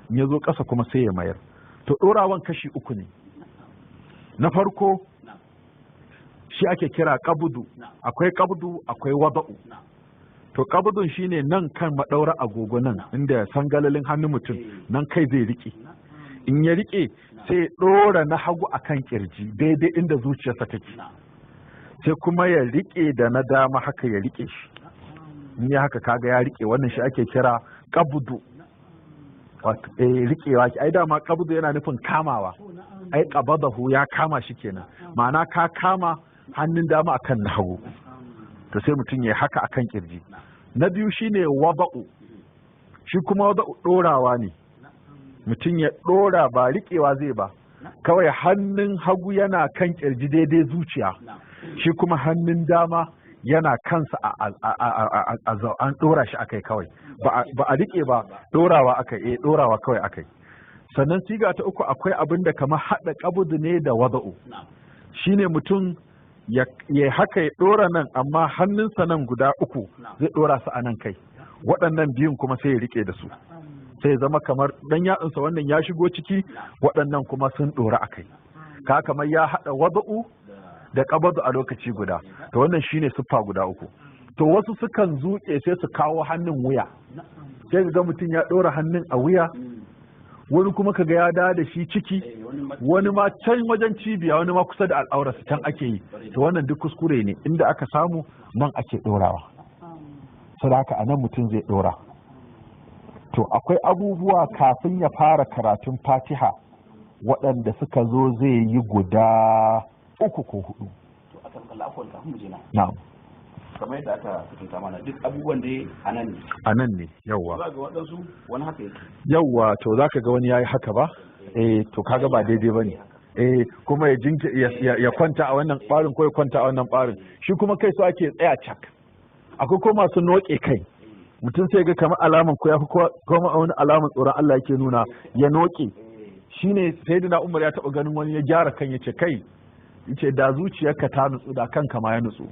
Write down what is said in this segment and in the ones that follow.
In ya zo ƙasa kuma sai ya mayar. To, ɗorawan kashi uku ne. Na farko shi ake kira ƙabudu. Akwai ƙabdu, akwai wada'u. To, ƙabdun shine nan kan maɗaura agogo nan, inda sangalalin hannun mutum nan kai zai riƙe. In ya riƙe, sai ya ɗora na hagu akan kirji daidai inda zuciyarsa take, sai kuma ya riƙe da na dama haka, ya riƙe shi. In ya haka, kaga ya riƙe. Wannan shi ake kira ƙabdu, wato riƙewa. Ai dama ƙabdu yana nufin kamawa. Ai qabadahu, ya kama shi kenan, ma'ana ka kama hannun dama akan na hagu. To, sai mutum ya haka akan kirji. Na biyu shine wada'u. Shi kuma wada'u ɗorawa ne, mutum ya ɗora, ba riƙewa zai ba. Kawai hannun hagu yana kan kirji daidai zuciya, shi kuma hannun dama yana kansa an ɗora shi akai kawai, ba a riƙe ba, ɗorawa akai, ɗorawa kawai akai. Sannan siga ta uku, akwai abin da kamar haɗa ƙabudu ne da wada'u. Shine mutum ya haka, ya ɗora nan, amma hannunsa nan guda uku zai ɗora su a nan kai, waɗannan biyun kuma sai ya riƙe da su, sai ya zama kamar ɗan yatsunsa wannan ya shigo ciki, waɗannan kuma sun ɗora a kai, ka kamar ya haɗa wada'u da ƙabadu a lokaci guda. To, wannan shine siffa guda uku. To, wasu sukan zuƙe, sai su kawo hannun wuya, sai ga mutum ya ɗora hannun a wuya. Wani kuma kaga ya dawo da shi ciki, wani ma can wajen cibiya, wani ma kusa da al'aurarsa can ake yi. To, wannan duk kuskure ne. Inda aka samu nan ake ɗorawa, saboda haka a nan mutum zai ɗora. To, akwai abubuwa kafin ya fara karatun Fatiha waɗanda suka zo zai yi guda uku ko hudu. To, akan kalla, akwai kafin mu je na. Na'am. Kamar yadda aka kwatanta mana, duk abubuwan da a nan ne. A nan ne, yawwa. Za ga waɗansu wani haka yake. Yawwa, to zaka ga wani yayi haka ba, to kaga ba daidai bane. Kuma ya jinke, ya kwanta a wannan barin ko ya kwanta a wannan barin. Shi kuma kai so ake tsaya cak. Akwai ko masu noke kai, mutum sai ga kamar alaman ko ya fi kuma wani alaman tsoron Allah yake nuna, ya noke. Shine Sayyidina Umar ya taba ganin wani ya gyara kan, yace, "Kai," yace, "da zuciyarka ta nutsu, da kanka ma ya nutsu.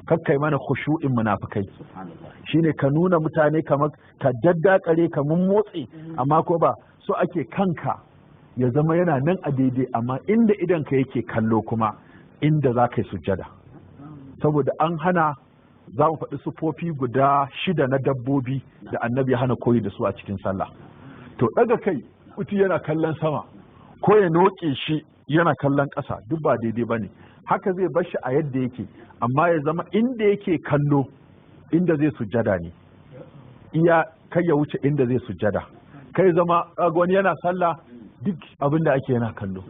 Kakkai mana khushu'in munafikai." Shine ka nuna mutane kamar ka daddakare, ka motsi, amma ko ba so ake kanka ya zama yana nan a daidai, amma inda idan ka yake kallo kuma inda za ka yi sujjada. Saboda an hana, za mu faɗi sufofi guda shida na dabbobi da Annabi ya hana koyi da su a cikin sallah. To, ɗaga kai mutum yana kallon sama ko ya noƙe shi yana kallon ƙasa, duk ba daidai ba ne. Haka zai bar shi a yadda yake, amma ya zama inda yake kallo inda zai sujjada ne, iya kai ya wuce inda zai sujjada. Kai zama wani yana sallah, duk abin da ake yana kallo,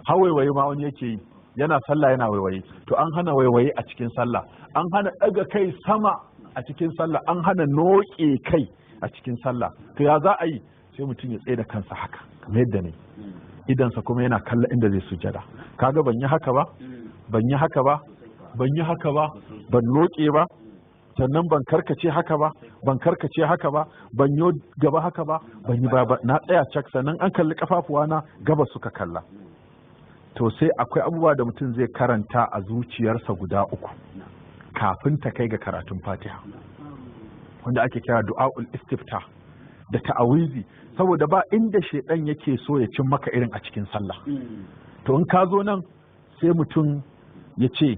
har waiwaye ma wani yake yi, yana sallah yana waiwaye. To, an hana waiwaye a cikin sallah, an hana ɗaga kai sama a cikin sallah, an hana noƙe kai a cikin sallah. To, ya za a yi? Sai mutum ya tsaye da kansa haka kamar yadda ne, idansa kuma yana kalla inda zai sujjada. Kaga ban yi haka ba, ban yi haka ba, ban yi haka ba, ban noƙe ba, sannan ban karkace haka ba, ban karkace haka ba, ban yo gaba haka ba, ban yi ba, na tsaya cak. Sannan an kalli kafafuwa na gaba suka kalla. To, sai akwai abubuwa da mutum zai karanta a zuciyarsa guda uku kafin ta kai ga karatun Fatiha, wanda ake kira du'a'ul istifta da ta'awizi, saboda ba inda shedan yake so ya cin maka irin a cikin sallah. To, in ka zo nan, sai mutum ya ce,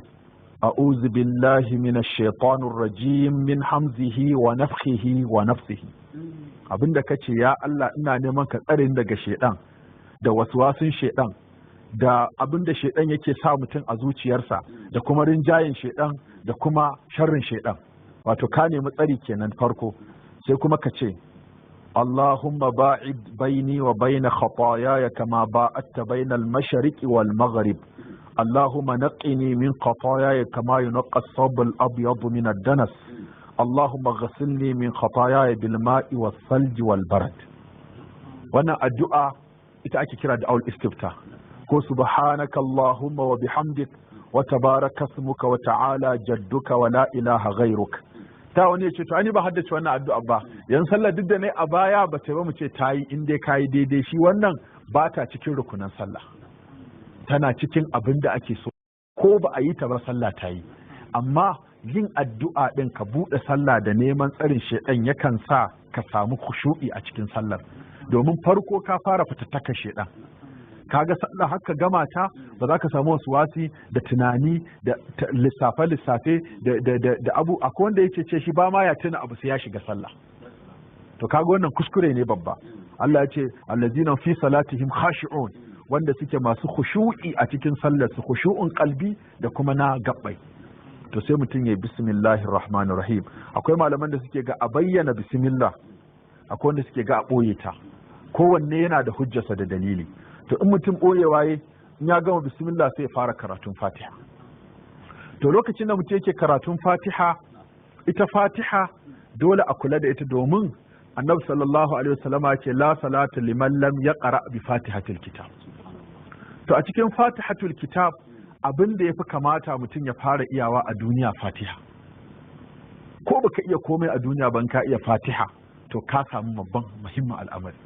"A'udhu billahi minash shaitanir rajim, min hamzihi wa nafthihi wa nafsihi." Abinda kace, "Ya Allah, ina neman ka tsare ni daga shedan da waswasin shedan da abinda shedan yake sa mutum a zuciyarsa da kuma rinjayen shedan da kuma sharrin shedan." Wato ka nemi tsari kenan farko. Sai kuma ka ce, "اللهم باعد بيني وبين خطاياي كما باعدت بين المشرق والمغرب. اللهم نقني من خطاياي كما ينقى الثوب الأبيض من الدنس. اللهم اغسلني من خطاياي بالماء والثلج والبرد." Wannan addu'a ita ake kira da istifta, ko "سبحانك اللهم وبحمدك وتبارك اسمك وتعالى جدك ولا إله غيرك." Ta wani ya ce, "To, ani ba haddace wannan addu'a ba, yan sallah duk da ne a baya ba ta ba." Mu ce ta yi in dai kayi daidai. Shi wannan ba ta cikin rukunan sallah, tana cikin abin da ake so. Ko ba a yi ta ba, sallah ta yi. Amma yin addu'a din ka buɗe sallah da neman tsarin shaidan yakan sa ka samu khushu'i a cikin sallar. Domin farko ka fara fitattaka shedan. Kaga sallah haka gama ta ba za ka samu wasu wasi da tunani da lissafe lissafe da abu. Akwai wanda yake ce shi ba ma ya tuna abu sai ya shiga sallah. To kaga wannan kuskure ne babba. Allah ya ce allazina fi salatihim khashi'un, wanda suke masu khushu'i a cikin sallar su, khushu'un qalbi da kuma na gabbai. To sai mutum ya bismillahir rahmanir rahim. Akwai malaman da suke ga a bayyana bismillah, akwai wanda suke ga a boye ta. Kowanne yana da hujjarsa da dalili. To in mutum boye waye, in ya gama bismillah sai ya fara karatun Fatiha. To lokacin da mutum yake karatun Fatiha, ita Fatiha dole a kula da ita, domin Annabi sallallahu alaihi wasallama ya ce la salata liman lam yaqra bi fatihatil kitab. To a cikin fatihatul kitab abin da yafi kamata mutum ya fara iyawa a duniya Fatiha. Ko baka iya komai a duniya ban ka iya Fatiha, to ka samu babban muhimmin al'amari.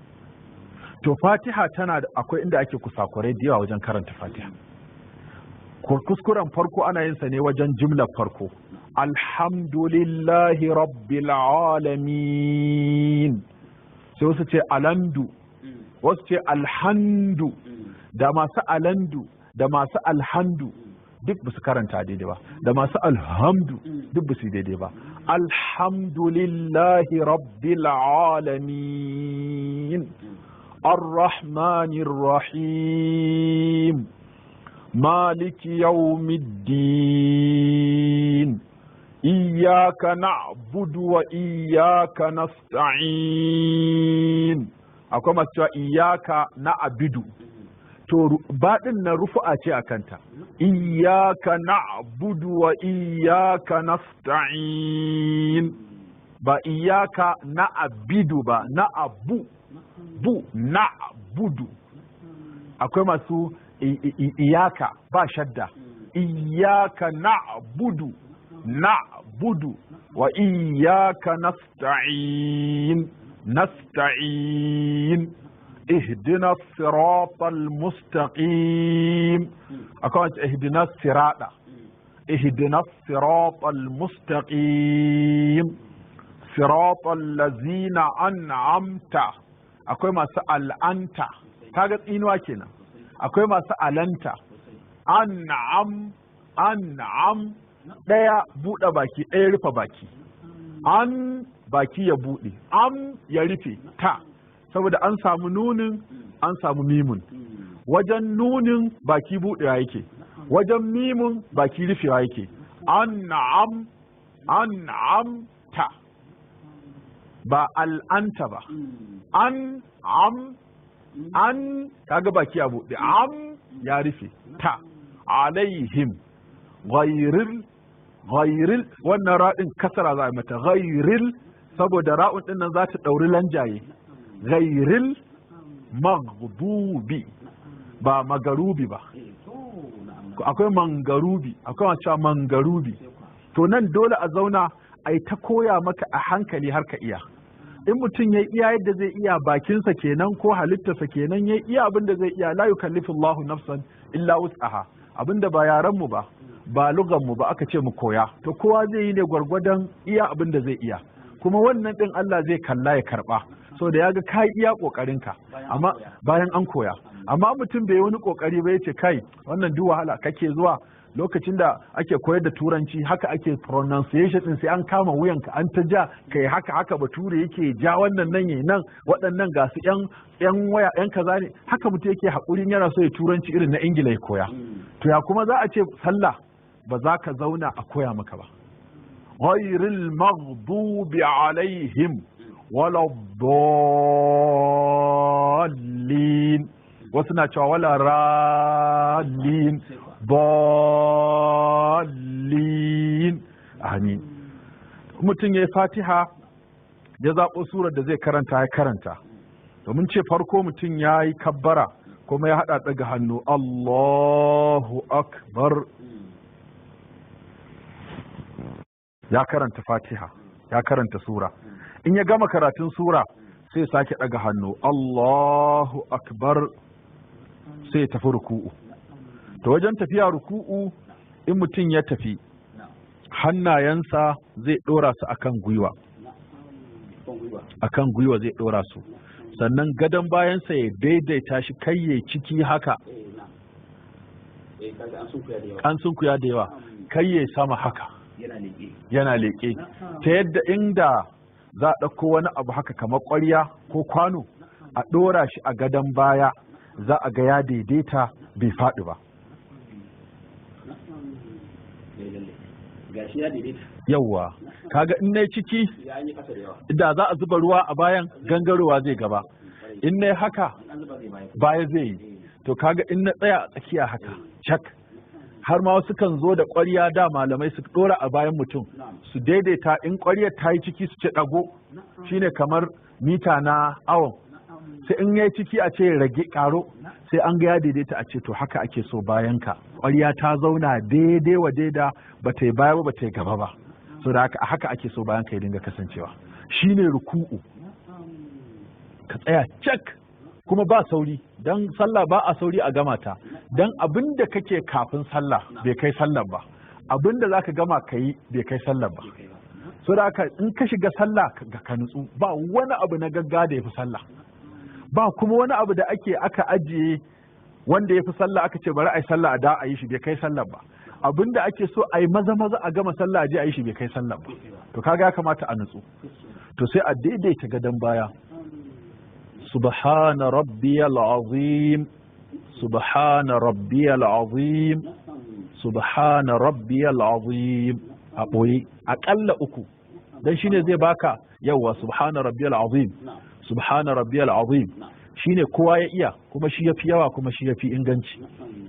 To Fatiha tana da akwai inda ake kusakurai da yawa wajen karanta Fatiha. Kuskuren farko ana yin sa ne wajen jimlar farko. Alhamdulillahi rabbil alamin. Sai wasu ce alandu, wasu ce alhandu. Da masu alandu da masu alhandu duk ba su karanta daidai ba, da masu alhamdu duk ba su daidai ba. Alhamdulillahi rabbil alamin, arrahmanir rahim, maliki yawmiddin, iyyaka na'budu wa iyyaka nasta'in. Akwai masu cewa iyyaka na'budu, to baɗin na rufu'a ce a kanta. Iyyaka na'budu wa iyyaka nasta'in, ba iyyaka na'budu ba, na'abu bu na'budu. Akwai masu iyaka ba shadda, iyyaka na'budu na'budu wa iyyaka nasta'in nasta'in, ihdina siratal mustaqim. Akwai wacce ihdina sirada, ihdina siratal mustaqim, siratal lazina an'amta. Akwai masu al'anta, kaga tsinuwa kenan. Akwai masu alanta, an'am an'am, ɗaya buɗe baki ɗaya rufe baki, an baki ya buɗe, am ya rufe ta, saboda an samu nunin an samu mimun. Wajen nunin baki buɗewa yake, wajen mimun baki rufewa yake. An'am an'am ta, ba al'anta ba. An am an, kaga baki a buɗe, am ya rufe ta. Alaihim ghairil ghairil, wannan ra'in kasara za a mata ghairil, saboda ra'un din nan za ta ɗauri lanjaye. Ghairil maghdubi, ba magarubi ba. Akwai mangarubi, akwai masu mangarubi. To nan dole a zauna a yi ta koya maka a hankali har ka iya. In mutum ya iya yadda zai iya, bakinsa kenan ko halittarsa kenan, ya iya abin da zai iya. La yukallifu Allahu nafsan illa wus'aha. Abin da ba yaran mu ba, ba lugan mu ba aka ce mu koya, to kowa zai yi ne gwargwadon iya abin da zai iya. Kuma wannan din Allah zai kalla ya karba, so da ya ga kai iya kokarinka. Amma bayan an koya, amma mutum bai wani kokari ba yace kai wannan duk wahala kake zuwa. Lokacin da ake koyar da turanci haka ake pronunciation din, sai an kama wuyanka an ta ja kai haka haka bature yake ja wannan nan yayi nan, waɗannan ga su yan yan waya yan kaza ne. Haka mutum yake hakurin yana so ya turanci irin na Ingila ya koya. To ya kuma za a ce sallah ba za ka zauna a koya maka ba? Ghairil maghdubi alaihim wala dallin. Wasu na cewa wala rallin, dallin. Amin. Mutum ya yi Fatiha, ya zaɓo surar da zai karanta ya karanta. Domin ce farko mutum ya yi kabbara kuma ya haɗa ɗaga hannu Allahu akbar, ya karanta Fatiha, ya karanta sura. In ya gama karatun sura sai sake ɗaga hannu Allahu akbar, sai ya tafi ruku'u. To wajen tafiya ruku'u, in mutum ya tafi hannayensa zai ɗora su akan gwiwa, akan gwiwa zai ɗora su. Sannan gadon bayansa ya daidaita shi, kai ya ciki haka. An sunkuya da yawa, kai ya sama haka, yana leƙe, ta yadda inda za a ɗauko wani abu haka kamar ƙwarya ko kwano a ɗora shi a gadon baya, za a ga ya daidaita bai faɗi ba. Yawwa, kaga in nayi ciki da za a zuba ruwa a bayan, gangarowa zai gaba. In nayi haka baya zai yi. To kaga in na tsaya a tsakiya haka cak, har ma wasu kan zo da ƙwarya, da malamai su ɗora a bayan mutum su daidaita, in ƙwaryar ta yi ciki su ce ɗago, shine kamar mita na awon. Sai in yayi ciki a ce rage, ƙaro, sai an ga ya daidaita a ce to haka ake so bayan ka, ƙwarya ta zauna daidai wa daida, ba ta yi baya ba, ba ta yi gaba ba. So da haka haka ake so bayan ka ya dinga kasancewa. Shine ruku'u, ka tsaya cak kuma ba sauri, don sallah ba a sauri a gama ta, don abin da kake kafin sallah bai kai sallah ba, abin da zaka gama ka yi bai kai sallah ba. So da haka in ka shiga sallah ka nutsu, ba wani abu na gaggawa da ya fi sallah, ba kuma wani abu da ake aka ajiye wanda ya fi sallah aka ce bari a yi sallah a da a yi shi, bai kai sallah ba. Abin da ake so a yi maza maza a gama sallah a je a yi shi bai kai sallah ba. To kaga ya kamata a nutsu. To sai a daidaita gadon baya. Subhana rabbiyal azim, subhana rabbiyal azim, subhana rabbiyal azim, a ɓoye aƙalla uku, dan shine zai baka yawa. Subhana rabbiyal azim, subhana rabbiyal azim, shine kowa ya iya, kuma shi yafi yawa, kuma shi yafi inganci.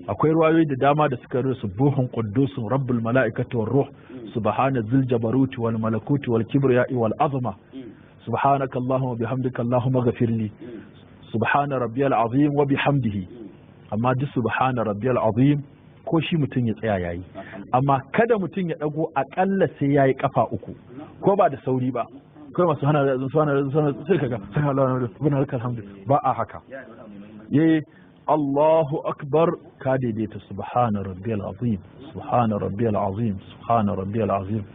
Akwai ruwayoyi da dama da suka rusu buhun quddusun rabbul mala'ikati war ruh, subhana zil jabaruti wal malakuti wal kibriya'i wal azma, subhanaka allahumma bihamdika allahumma ghafirli, subhana rabbiyal azim wa bihamdihi. Amma duk subhana rabbiyal azim ko shi mutum ya tsaya yayi, amma kada mutum ya dago akalla sai yayi kafa uku, ko ba da sauri ba. Kai masu hana hana sai kaga sai Allah bin alhamdu, ba a haka. Yayi Allahu akbar, ka daidaita, subhana rabbiyal azim, subhana rabbiyal azim, subhana rabbiyal azim.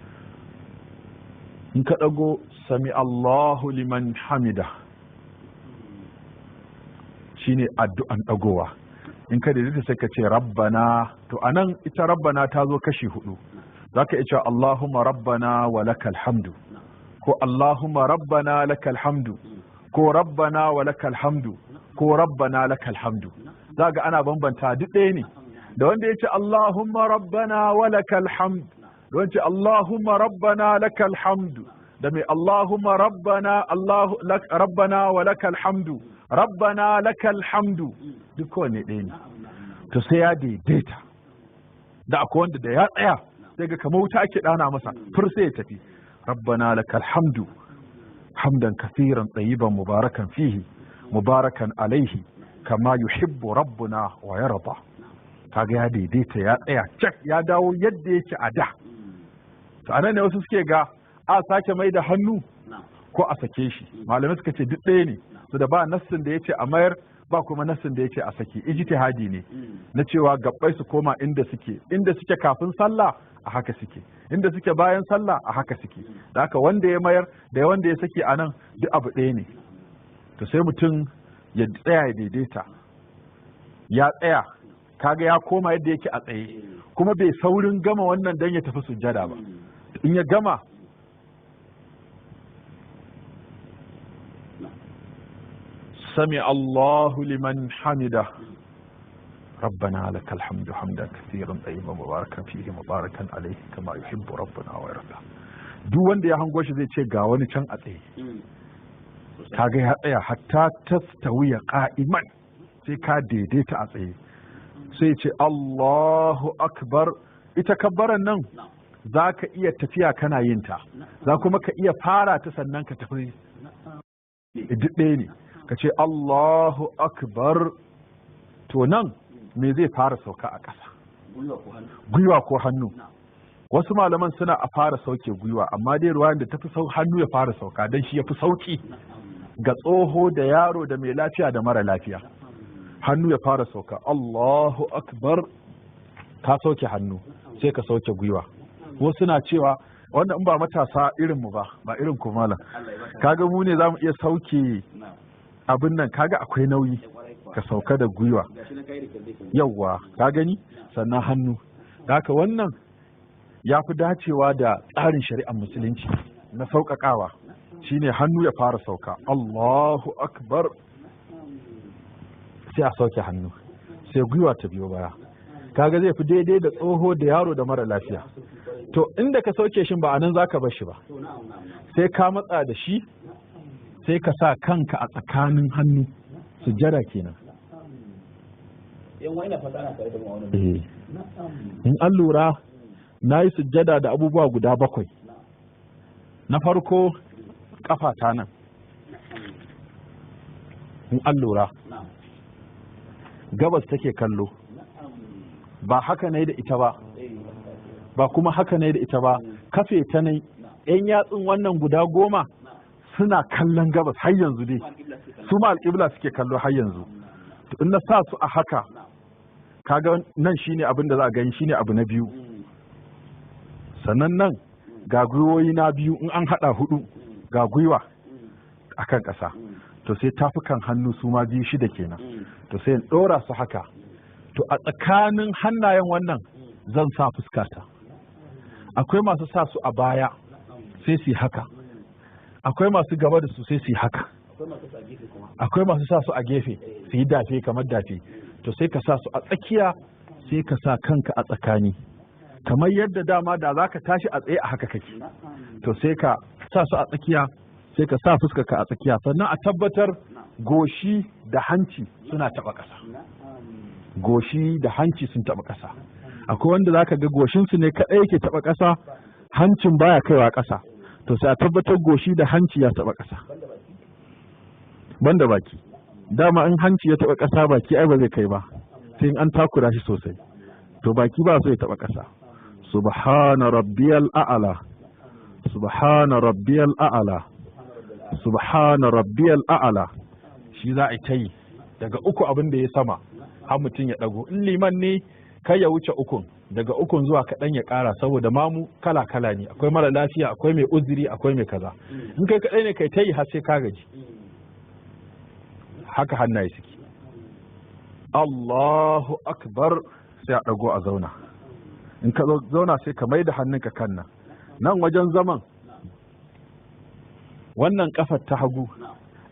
In ka dago sami Allahu liman hamida, shine addu'an dagowa. In ka daidaita sai ka ce rabbana. To anan ita rabbana ta zo kashi hudu. Zaka iya cewa Allahumma rabbana wa lakal hamdu, ko Allahumma rabbana lakal hamdu, ko rabbana wa lakal hamdu, ko rabbana lakal hamdu. Zaka ana bambanta, duk ɗaya ne. Da wanda ya ce Allahumma rabbana wa lakal hamd, da wanda ya ce Allahumma rabbana lakal hamdu, da mai Allahumma rabbana Allahu rabbana wa lakal hamdu, rabbana lakal hamdu, duk kowanne ɗaya ne. To sai ya daidaita. Da akwai wanda da ya tsaya sai ga kamar wuta ake ɗana masa, fur sai ya tafi. Rabbana lakal hamdu hamdan kathiran tayyiban mubarakan fihi mubarakan alaihi kama yuhibbu rabbuna wa yarda. Kaga ya daidaita, ya tsaya cak, ya dawo yadda yake a da. To anan ne wasu suke ga a sake mai da hannu ko a sake shi. Malamai suka ce duk ɗaya ne, su da ba nassin da yace a mayar, ba kuma nassin da yace a saki. Ijtihadi ne na cewa gabbai su koma inda suke, inda suke kafin sallah a haka suke, inda suke bayan sallah a haka suke. Da haka wanda ya mayar da wanda ya saki a nan duk abu ɗaya ne. To sai mutum ya tsaya ya daidaita, ya tsaya, kaga ya koma yadda yake a tsaye, kuma bai saurin gama wannan dan ya tafi sujjada ba. In ya gama sami Allahu liman hamida, rabbana lakal hamdu hamdan kathiran tayyiban mubarakan fihi mubarakan alayhi kama yuhibbu rabbuna wa yarda. Duk wanda ya hango shi zai ce ga wani can a tsaye. Kaga ya tsaya hatta tastawiya qa'iman, sai ka daidaita a tsaye. Sai ce Allahu akbar. Ita kabbaran nan za ka iya tafiya kana yin ta, za kuma ka iya fara ta sannan ka tafi. Duk ɗaya ne. Ka ce Allahu akbar. To nan me zai fara sauka a ƙasa? Gwiwa ko hannu. Wasu malaman suna a fara sauke gwiwa, amma dai ruwayan da tafi hannu ya fara sauka, don shi ya fi sauki ga tsoho da yaro da mai lafiya da mara lafiya. Hannu ya fara sauka, Allahu akbar, ka sauke hannu sai ka sauke gwiwa. Wasu na cewa wanda in ba matasa irin mu ba, ba irin ku malam, kaga mu ne zamu iya sauke Abin nan kaga akwai nauyi, ka sauka da gwiwa. Yawwa, ka gani? Sannan hannu. Haka wannan ya fi dacewa da tsarin shari'ar musulunci na sauƙaƙawa, shine hannu ya fara sauka. Allahu akbar, sai a sauke hannu, sai gwiwa ta biyo baya. Kaga zai fi daidai da tsoho da yaro da mara lafiya. To inda ka sauke shi ba a nan zaka bar shi ba, sai ka matsa da shi, sai ka sa kanka a tsakanin hannu, sujjada kenan. In an lura, na yi sujjada da abubuwa guda 7. Na farko, kafa ta nan. In an lura, gabas take kallo. Ba haka ne da ita ba, ba kuma haka ne da ita ba, kafe ta ne. 'Yan yatsun wannan guda 10 suna kallon gabas har yanzu dai, su ma alƙibla suke kallo har yanzu. To in na sa su a haka, kaga nan shine abin da za a gani, shine abu na biyu. Sannan nan ga gwiwoyi na biyu, in an haɗa 4, ga gwiwa akan ƙasa. To sai tafukan hannu su ma 2, 6 kenan. To sai in ɗora su haka. To a tsakanin hannayen wannan zan sa fuskata. Akwai masu sa su a baya sai su yi haka, akwai masu gaba da su sai su yi haka, akwai masu sa su a gefe su yi dafe kamar dafe. To sai ka sa su a tsakiya, sai ka sa kanka a tsakani, kamar yadda dama da za ka tashi a tsaye a haka kake. To sai ka sa su a tsakiya, sai ka sa fuskarka a tsakiya. Sannan a tabbatar goshi da hanci suna taɓa ƙasa. Goshi da hanci sun taɓa ƙasa. Akwai wanda zaka ga goshinsu ne kaɗai yake taɓa ƙasa, hancin baya kaiwa ƙasa. To sai a tabbatar goshi da hanci ya taɓa ƙasa, banda baki. Dama in hanci ya taɓa ƙasa, baki ai ba zai kai ba, sai in an takura shi sosai. To baki ba so ya taɓa ƙasa. Subhana rabbiyal a'la, subhana rabbiyal a'la, subhana rabbiyal a'la. Shi za a ta yi daga 3 abin da ya sama har mutum ya ɗago. In liman ne kai ya wuce 3, daga 3 zuwa kaɗan ya ƙara, saboda mamu kala kala ne, akwai mara lafiya, akwai mai uzuri, akwai mai kaza. In kai kaɗai ne kai ta yi har sai ka gaji. Haka hannaye suke. Allahu akbar, sai a ɗago a zauna. In ka zauna sai ka mai da hannunka kan nan. Nan wajen zaman, wannan kafar ta hagu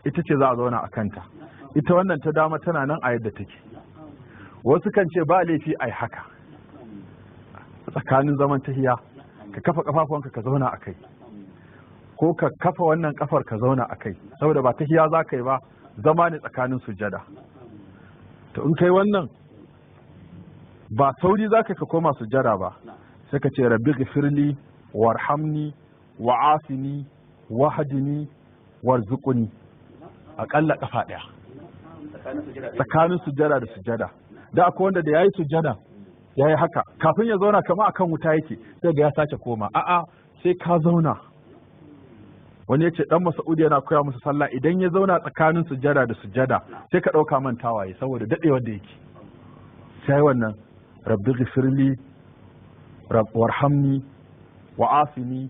ita ce za a zauna a kanta, ita wannan ta dama tana nan a yadda take. Wasu kan ce ba laifi ai haka tsakanin zaman tahiya, ka kafa kafafuwanka ka zauna a kai, ko ka kafa wannan kafar ka zauna a kai, saboda ba tahiya za ka yi ba, zama ne tsakanin sujada. To in kai wannan ba sauri za ka koma sujada ba, sai ka ce rabbi ghfirli warhamni wa'afini wahdini warzuqni, aƙalla kafa ɗaya tsakanin sujada da sujada. Da akwai wanda da yayi sujada yayi haka kafin ya zauna kama akan wuta yake, sai ga ya sake koma. A'a, sai ka zauna. Wani ya ce dan Mas'ud yana koya musu sallah, idan ya zauna tsakanin sujada da sujada sai ka ɗauka mantawa ya saboda dadewar da yake. Sai wannan rabbi ghfirli warhamni wa'afini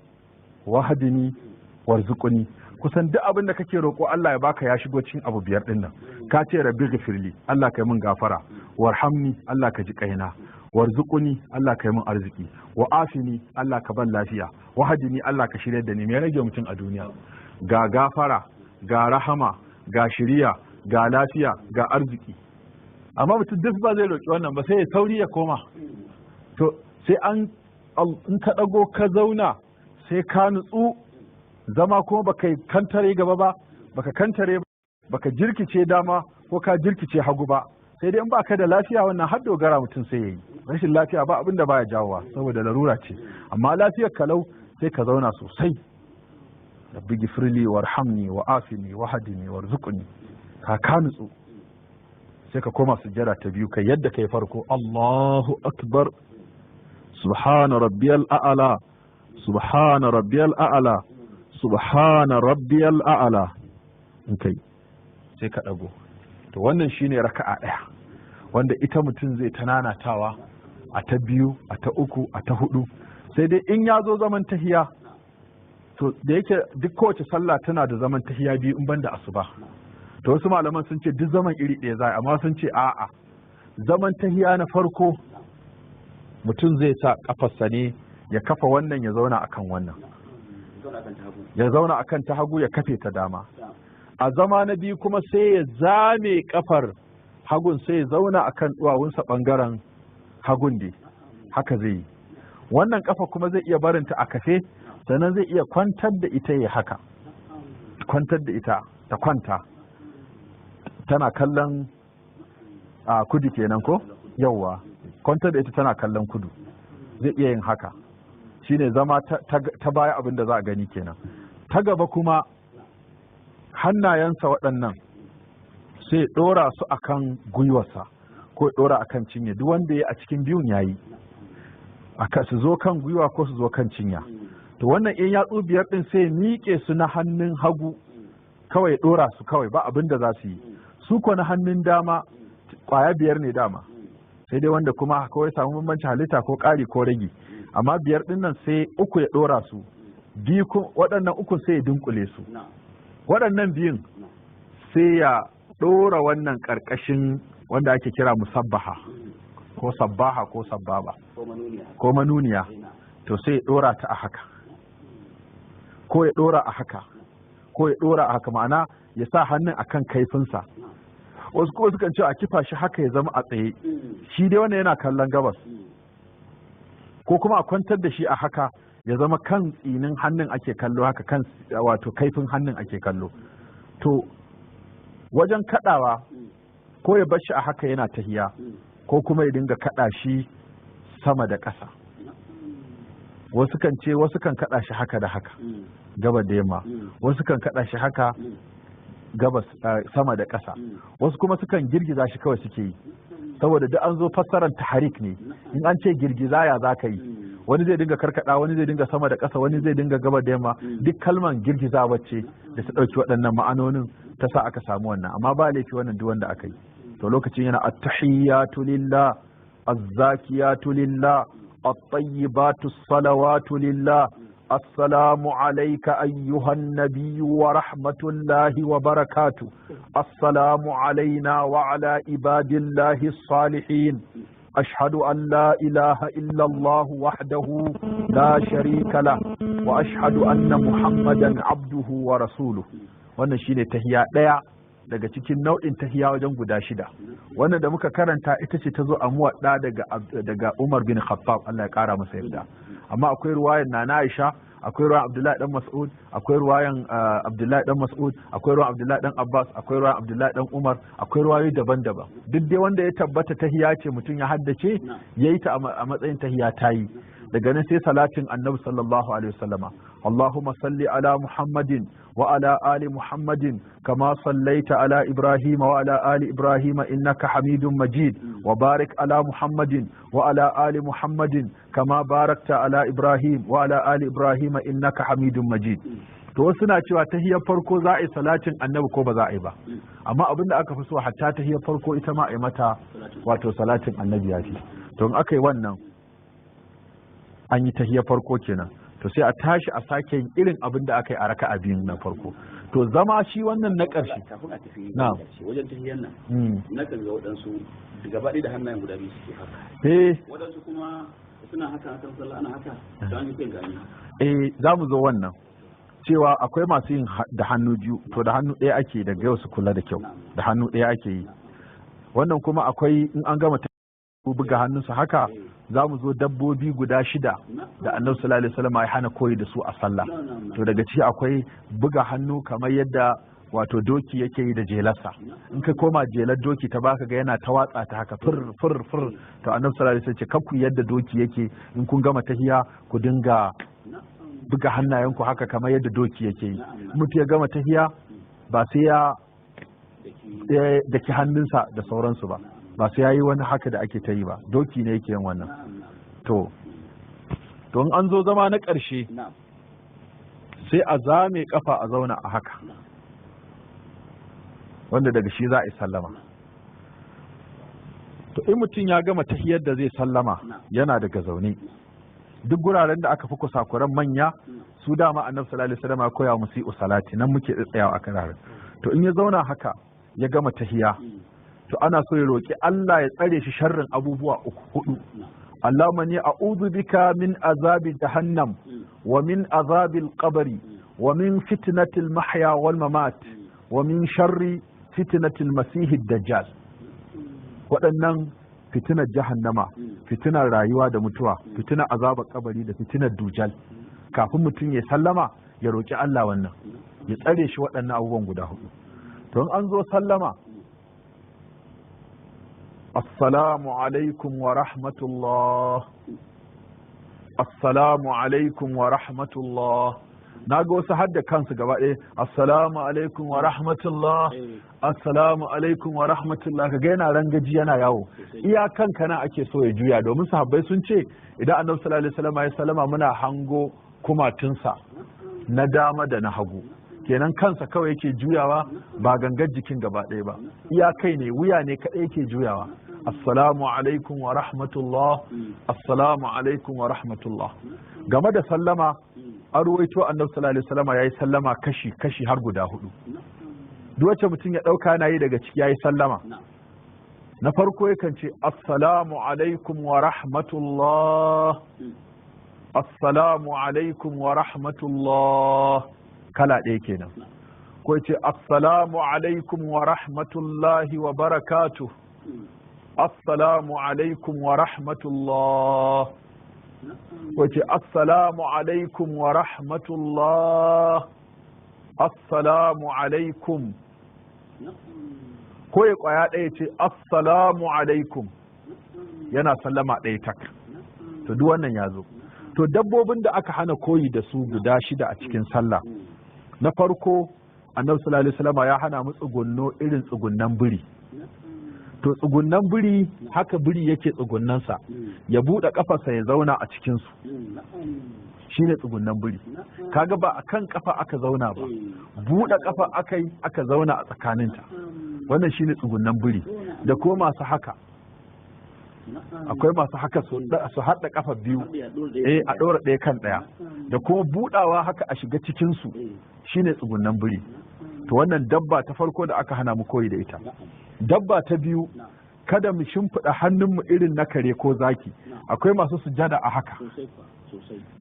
wahdini warzuqni. Kusan duk abin da kake roƙo Allah ya baka ya shigo cikin abu 5 din nan. Ka ce rabbi ghfirli, Allah kai min gafara, warhamni, Allah ka ji kaina, warzuqni, Allah kai min arziki, wa'afini, Allah ka ban lafiya, wahdini, Allah ka shirya da ni. Me rage mutum a duniya? Ga gafara, ga rahama, ga shiriya, ga lafiya, ga arziki. Amma mutum duk ba zai roƙi wannan ba, sai ya sauri ya koma. To sai an in ka ɗago ka zauna sai ka nutsu, zama kuma baka kantare gaba ba, baka kantare, baka jirkice dama ko ka jirkice hagu ba. Sai dai in baka da lafiya, wannan har dogara mutum sai yayi. Rashin lafiya ba abin da baya jawowa, saboda larura ce. Amma lafiyar kalau sai ka zauna sosai. Rabbi gifirli warhamni wa'afini wahdini warzuqni. Ka nutsu, sai ka koma sujjada ta biyu kai yadda kai farko. Allahu akbar, subhana rabbiyal a'la, subhana rabbiyal a'la, subhana rabbiyal a'la. In kai sai ka dago. To wannan shine raka'a ɗaya wanda ita mutum zai ta nanatawa a ta 2, a ta 3, a ta 4. Sai dai in ya zo zaman tahiya, to da yake duk kowace sallah tana da zaman tahiya 2 in banda asuba. To wasu malaman sun ce duk zaman iri ɗaya za, amma sun ce a'a, zaman tahiya na farko mutum zai sa kafarsa ne ya kafa wannan, ya zauna akan wannan, ya zauna akan ta hagu, ya kafe ta dama. A zama na biyu kuma sai ya zame kafar hagun, sai ya zauna akan duwawunsa bangaren hagun dai, haka zai yi. Wannan kafa kuma zai iya barinta a kafe, sannan zai iya kwantar da ita, ya haka kwantar da ita ta kwanta tana kallon a kudu kenan, ko yauwa, kwantar da ita tana kallon kudu, zai iya yin haka. Shine zama ta baya, abin da za a gani kenan. Ta gaba kuma hannayensa waɗannan sai ɗora su akan gwiwarsa ko ɗora akan cinye, duk wanda ya a cikin biyun yayi, aka su zo kan gwiwa ko su zo kan cinya. To wannan in yatsu biyar ɗin sai miƙe su na hannun hagu kawai, ɗora su kawai, ba abin da za su yi. Su ko na hannun dama ƙwaya biyar ne dama, sai dai wanda kuma kawai samu bambancin halitta ko ƙari ko ragi, amma biyar ɗin nan sai uku ya ɗora su, biyu waɗannan uku sai ya dunkule su, waɗannan biyun sai ya ɗora wannan ƙarƙashin wanda ake kira musabbaha ko sabbaha ko sabbaba ko manuniya. To sai ya ɗora ta a haka ko ya ɗora a haka ko ya ɗora a haka, ma'ana ya sa hannun akan kaifinsa. Wasu kuma sukan ce a kifa shi haka ya zama a tsaye, shi dai wannan yana kallon gabas, ko kuma a kwantar da shi a haka ya zama kan tsinin hannun ake kallo haka, kan wato kaifin hannun ake kallo. To wajen kadawa, ko ya bar shi a haka yana tahiya, ko kuma ya dinga kada shi sama da ƙasa. Wasu kan ce wasu kan kada shi haka da haka, gaba da yamma, wasu kan kada shi haka gabas sama da ƙasa, wasu kuma sukan girgiza shi kawai suke yi, saboda duk an zo fassarar tahrik ne. In an ce girgiza, ya za ka yi? Wani zai dinga karkada, wani zai dinga sama da ƙasa, wani zai dinga gaba da yamma. Duk kalman girgiza wacce da ta ɗauki waɗannan ma'anonin ta sa aka samu wannan, amma ba laifi wannan duk wanda aka yi. To lokacin yana attahiyatu lillah, azzakiyatu lillah, at-tayyibatu salawatu lillah, السلام عليك أيها النبي ورحمة الله وبركاته، السلام علينا وعلى عباد الله الصالحين، أشهد أن لا إله إلا الله وحده لا شريك له وأشهد أن محمدا عبده ورسوله. Wannan shine tahiya ɗaya daga cikin nau'in tahiya wajen guda shida. Wannan da muka karanta ita ce ta zo a muwaɗa daga Umar bin Khattab, Allah ya ƙara masa yarda. Amma akwai ruwayan Nana Aisha, akwai ruwayan Abdullahi dan Mas'ud, akwai ruwayan Abdullahi dan Mas'ud, akwai ruwayan Abdullahi dan Abbas, akwai ruwayan Abdullahi dan Umar, akwai ruwayoyi daban-daban. Duk dai wanda ya tabbata tahiya ce mutum ya haddace yayi ta a matsayin tahiya ta yi. Daga nan sai salatin Annabi sallallahu alaihi wasallama: Allahumma salli ala Muhammadin wa ala ali Muhammadin kama sallaita ala Ibrahim wa ala ali Ibrahim innaka Hamidum Majid, wa barik ala Muhammadin wa ala ali Muhammadin kama barakta ala Ibrahim wa ala ali Ibrahim innaka Hamidum Majid. To wasu na cewa tahiyar farko za a yi salatin Annabi ko ba za a yi ba, amma abin da aka fi so, hatta tahiyar farko ita ma a yi mata wato salatin Annabi ya fi. To in aka yi wannan, an yi tahiyar farko kenan. To sai a tashi a sake yin irin abin da aka yi a raka'a biyun na farko. To zama shi wannan na ƙarshe. Kafin a tafi Na'am. ƙarshe, wajen tahiyyar nan, na kan ga waɗansu gaba ɗaya da hannayen guda biyu suke haka, waɗansu kuma suna haka akan sallah ana haka, da an yi kai gani. Eh, za mu zo wannan, cewa akwai masu yin da hannu biyu. To da hannu ɗaya ake, daga yau su kula da kyau, da hannu ɗaya ake yi. Wannan kuma akwai in an gama ta buga hannunsu haka. Za mu zo dabbobi guda shida da Annabi sallallahu alaihi wasallam ya hana koyi da su a sallah. To daga ciki akwai buga hannu kamar yadda wato doki yake yi da jelarsa. In ka koma jelar doki ta baka ga yana ta watsa ta haka, fur fur fur. To Annabi sallallahu alaihi wasallam ce kar ku yadda doki yake, in kun gama tahiya ku dinga buga hannayenku haka kamar yadda doki yake yi. Mutu ya gama tahiya ba sai ya daki hannunsa da sauransu ba, ba sai ya yi wani haka da ake ta yi ba, doki ne yake yin wannan. To in an zo zama na ƙarshe, sai a zame kafa a zauna a haka, wanda daga shi za a yi sallama. To in mutum ya gama tahiyar da zai sallama yana daga zaune, duk guraren da aka fi kusakuran manya su dama Annabi sallallahu alaihi wasallam ya koya musu salati, nan muke tsayawa a kararen. To in ya zauna haka ya gama tahiya, to ana so ya roki Allah ya tsare shi sharrin abubuwa uku hudu. Allahumma ni a'udhu bika min azabi jahannam wa min azabil qabri wa min fitnatil mahya wal mamat wa min sharri fitnatil masihid dajjal. Waɗannan fitinar jahannama, fitinar rayuwa da mutuwa, fitinar azabar kabari da fitinar dujal. Kafin mutum ya sallama ya roki Allah wannan, ya tsare shi waɗannan abubuwan guda hudu. To in an zo sallama, assalamu alaikum wa rahmatullah, assalamu alaikum wa rahmatullah. Na ga wasu hadda kansu gaba ɗaya, assalamu alaikum wa rahmatullah, assalamu alaikum wa rahmatullah. Kaga yana rangaji yana yawo, iya kanka na ake so ya juya, domin sahabbai sun ce idan annabi sallallahu alaihi wasallam ya sallama muna hango kumatunsa na dama da na hagu. Kenan kansa kawai yake juyawa, ba gangar jikin gaba ɗaya ba, iya kai ne, wuya ne kaɗai yake juyawa. Assalamu alaikum wa rahmatullah, assalamu alaikum wa rahmatullah. Game da sallama, an ruwaito annabi sallallahu alaihi wasallam yayi sallama kashi kashi har guda hudu. Duk wacce mutum ya dauka yana yi daga ciki yayi sallama. Na farko yakan ce assalamu alaikum wa rahmatullah, assalamu alaikum wa rahmatullah, kala ɗaya kenan. Ko ya ce assalamu alaikum wa rahmatullahi wa barakatuh, assalamu alaikum wa rahmatullah. Ko ya ce assalamu alaikum wa rahmatullah, assalamu alaikum. Ko ya kwaya ɗaya ce assalamu alaikum, yana sallama ɗaya tak. To duk wannan ya zo. To dabbobin da aka hana koyi da su guda shida a cikin sallah. Na farko, annabi sallallahu alaihi wasallam ya hana mu tsugunno irin tsugunnan biri. To tsugunnan biri, haka biri yake tsugunnansa, ya buɗe kafarsa ya zauna a cikin su, shine tsugunnan biri. Kaga ba a kan kafa aka zauna ba, buɗe kafa aka yi aka zauna a tsakaninta. Wannan shine tsugunnan biri. Da ko masu haka, akwai masu haka su haɗa kafa biyu, a ɗora ɗaya kan ɗaya, da kuma buɗawa haka a shiga cikin su, shine tsugunnan biri. To wannan dabba ta farko da aka hana mu koyi da ita. Dabba ta biyu, kada mu shimfiɗa hannunmu irin na kare ko zaki. Akwai masu sujada a haka,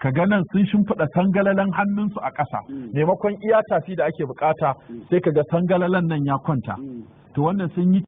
ka ga nan sun shimfiɗa sangalalan hannunsu a ƙasa, maimakon iya tafi da ake bukata, sai ka ga sangalalan nan ya kwanta. To wannan sun yi